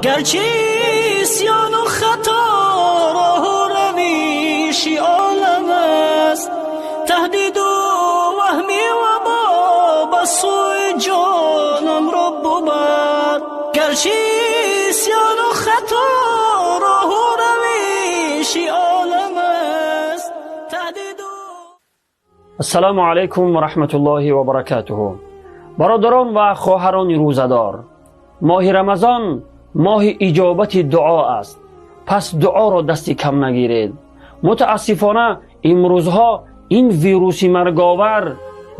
Гарчи исёну хато роҳу равиши олам аст, таҳдиду ваҳми вабо ба сӯи ҷонамро бубар. Гарчи исёну хато роҳу равиши олам аст, таҳдиду Ассалому алайкум ва раҳматуллоҳи ва баракатуҳу. Бародарон ва хоҳарони рӯзадор, моҳи Рамазон моҳи иҷобати дуо аст, пас дуоро дасти кам нагиред. Мутаассифона, имрӯзҳо ин вируси марговар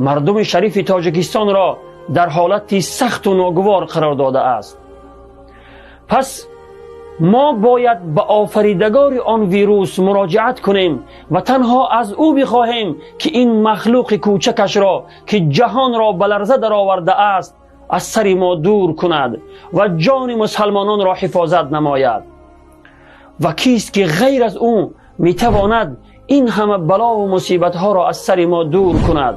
мардуми шарифи Тоҷикистонро дар ҳолати сахту ногувор қарор додааст. Пас мо бояд ба офаридагори он вирус муроҷиат кунем ва танҳо аз ӯ бихоҳем, ки ин махлуқи кӯчакашро, ки ҷаҳонро ба ларза даровардааст, аз сари мо дур кунад ва ҷони мусалмононро ҳифозат намояд. Ва кист, ки ғайр аз ӯ метавонад ин ҳама балову мусибатҳоро аз сари мо дур кунад?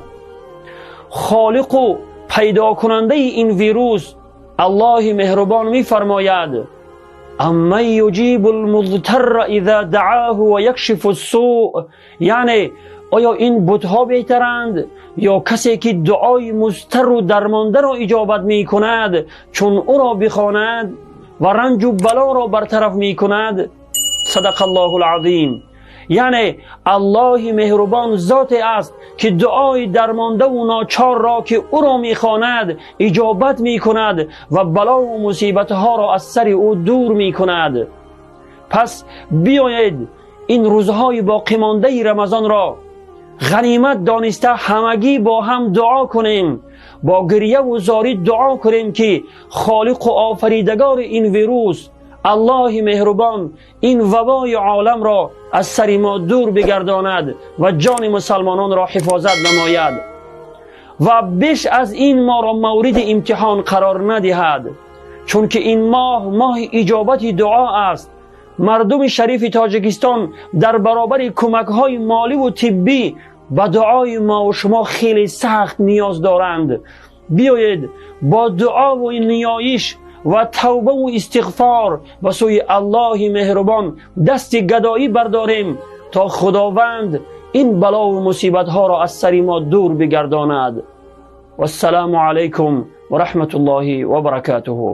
Холиқу пайдокунандаи ин вирус, Аллоҳи меҳрубон, мефармояд: «Амман юҷибу лмузтарра иза даъаҳу ва якшифу ссӯъ». Яъне, оё ин бутҳо беҳтаранд ё касе, ки дуои музтарру дармондаро иҷобат мекунад, чун ӯро бихонад, ва ранҷу балоро бартараф мекунад? Садақа Аллоҳу лазим. Яъне, Аллоҳи меҳрубон зоте аст, ки дуои дармондаву ночорро, ки ӯро мехонад, иҷобат мекунад ва балову мусибатҳоро аз сари ӯ дур мекунад. Пас биёед, ин рӯзҳои боқимондаи Рамазонро ғанимат дониста, ҳамагӣ бо ҳам дуо кунем, бо гирьяву зорӣ дуо кунем, ки холиқу офаридагори ин вирус, Аллоҳи меҳрубон, ин вабои оламро аз сари мо дур бигардонад ва ҷони мусалмононро ҳифозат намояд ва беш аз ин моро мавриди имтиҳон қарор надиҳад, чунки ин моҳ моҳи иҷобати дуо аст. Мардуми шарифи Тоҷикистон дар баробари кӯмакҳои моливу тиббӣ ба дуои мову шумо хеле сахт ниёз доранд. Биёед, бо дуову ниёиш ва тавбаву истиғфор ба сӯи Аллоҳи меҳрубон дасти гадоӣ бардорем, то Худованд ин балову мусибатҳоро аз сари мо дур бигардонад. Вассалому алайкум ва раҳматуллоҳи ва баракатуҳу.